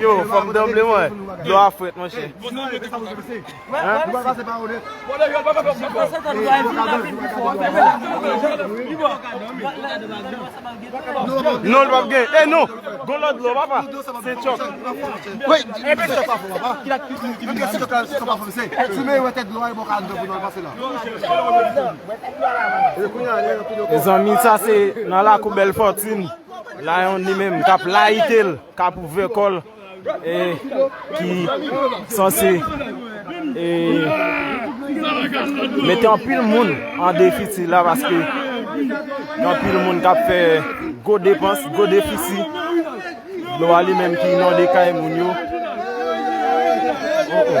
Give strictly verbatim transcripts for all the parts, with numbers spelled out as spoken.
Yo, fanm danble mwen. Dlo a frèt, monchè. Non, l p ap gen. E non! Gon lòt dlo, papa. Se chòk. Wi, e se chòk pa fò, papa. Menm ke se chòk la, se chòk pa fò, se. Si w wè tèt dlo a, e bò ka anndan pou nou pase la. Mezanmi, sa se nan lakou Bèl Fòtin. Layon li menm k ap layite l, k ap ouvè kò l, e ki sanse e mete anpil moun an defisi la, paske gen anpil moun k ap fè gwo depans, gwo defisi. Dlo a li menm ki inonde kay moun yo. Oh, oh.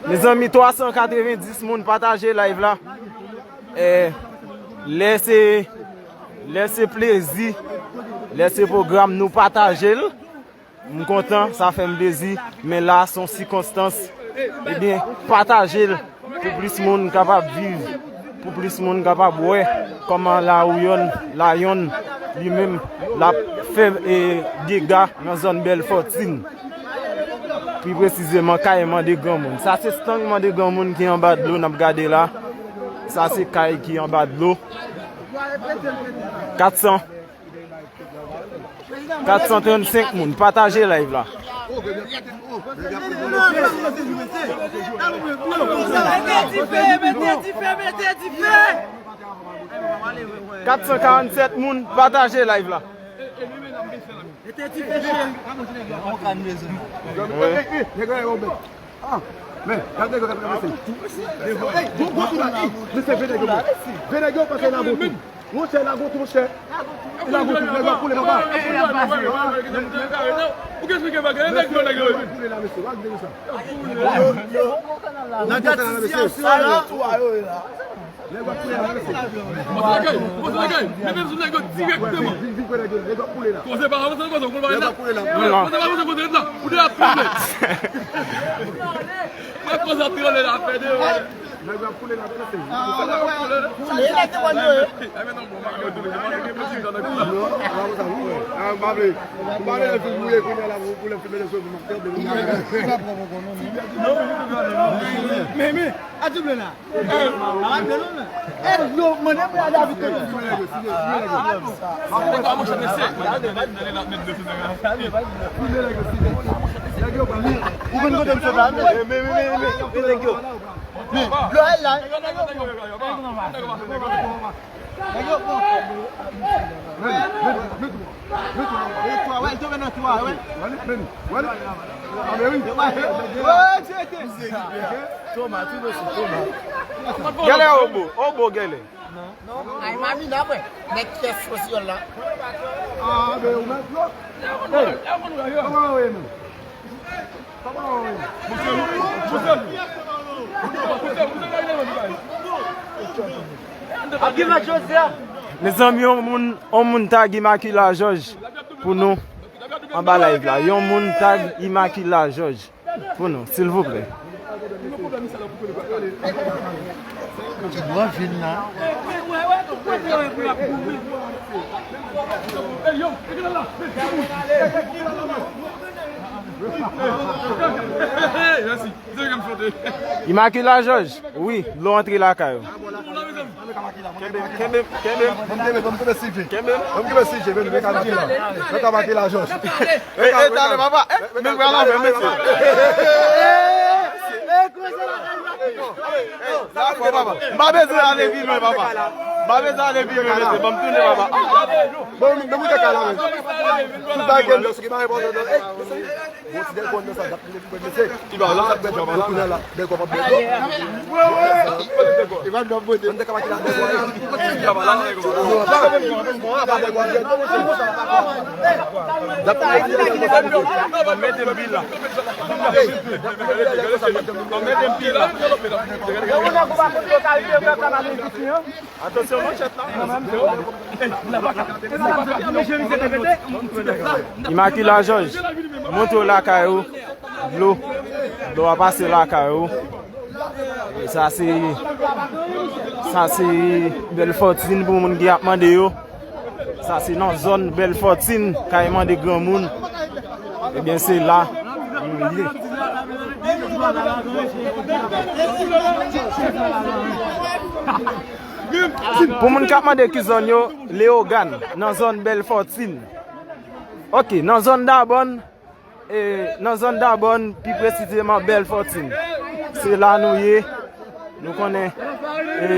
Mezanmi, twa san katrevenndis moun pataje live la. Eh, lè se, lè se plezi, lè se pwogram, nou pataje l. M kontan, sa fè m plezi, men la, se yon sikonstans. Ebyen, pataje l pou plis moun kapab viv, pou plis moun kapab wè kòman Layon, Layon li menm, l ap fè, e, dega nan zòn Bèl Fòtin. Pi presizeman, kay Mande Granmoun. Sa se stang Mande Granmoun ki anba dlo, n ap gade la. Sa se kay ki anba dlo. Kat san. Kat san trannsenk moun pataje live la. Mete dife, mete dife, mete dife. Kat san karannsèt moun pataje live la. Mete dife, cheri. Ah, men, gade nèg yo k ap travèse. Ey, gwo, gwo tou la, ey, mesye, vye nèg yo, vye nèg yo, paske la gwo tou. Monchè, la gwo tou, monchè. La gwo tou, nèg yo ap koule, papa. Ou gen esplike bagay, nèg yo, nèg yo. Koule la, mesye, w ap gade sa. Nan kat sitiyasyon sa la. Nèg yo ap koule la, mesye. Poze lakay, poze lakay. Mete m sou nèg yo dirèkteman. Vin, vin, vin, nèg yo, nèg yo ap koule la. Koze pa avanse, koze, ou konn pa la. Nèg yo ap koule la. Koze pa avanse, koze la. Ou de ap koule. Mwen koze ap koule la, fè de. Nèg yo ap koule la, mesye. Ah, wè, wè. Sa se la te wè yo. Non, pa konsa, non, wè. Ah, m pa vle. M pa vle lè fil mouye kounye a la, pou lè fil mouye sou m ap tande. Men, men, a double la. Yo, mande pou David te. Ou konn kote m sot la, men. Men, men, men, men, men, nèg yo. Men, lò la. Nèg yo, bon. Mete twa, wè, l tonbe nan twa, wè. Wè, wè, wè, wè. Toma, tou dosi, Toma. Gèlè obo, obo gèlè. Ay, Mamina, bwè. Nèg ki fè sosyòl la. Ah, ben, ou mèt yo. Hey, kòman ou ye, menm? Kòman ou ye, menm? Ap gen match jodi a. Mezanmi, yon moun, yon moun tag Immaculée Georges pou nou anba live la. Yon moun tag Immaculée Georges. Pou nou, silvouplè. Ti bò vin la. Immaculée Georges, wi, dlo antre lakay ou. Kenbe m, kenbe m, kenbe m. Ban m kenbe, ban m kenbe Sylvie. Kenbe m. Ban m kenbe Sylvie, men nou ka mache la. Nou ka mache la, Jòj. E, e, talè, papa. E, men pral anfè, mesye. E, koze la. Sa fò, papa. M pa bezwen ale pi lwen, papa. Pa bezwen ale pi lwen, mesye, ban m tounen, papa. Bon, nou moute kay la, men. Tout bagay gen dlo, se ki pa enpòtan, non. Ey, mesye, bon, ti dèl konn nan sa, dat li pou mesye. Li pa la, li pa la. Kounye a la, dèl konn pa bèl. Li pa dlo bote. Ann te ka pati la, dèl konn. Li pa la, dèl konn. Non, pa, pa dèl konn. Dat li pa la. Mete m pi la. Mete m pi la. Atansyon, manchèt la. Immaculée Georges, montre w lakay ou. Dlo. Dlo a pase lakay ou. Sa se, sa se Bèl Fòtin pou moun ki ap mande yo. Sa se nan zòn Bèl Fòtin, kay mande granmoun. Ebyen, se la nou ye. Pou moun k ap mande ki zòn yo, Leyogàn, nan zòn Bèl Fòtin. Ok, nan zòn Dabòn, e, nan zòn Dabòn, pi presizeman Bèl Fòtin. Se la nou ye. Nou konnen, e,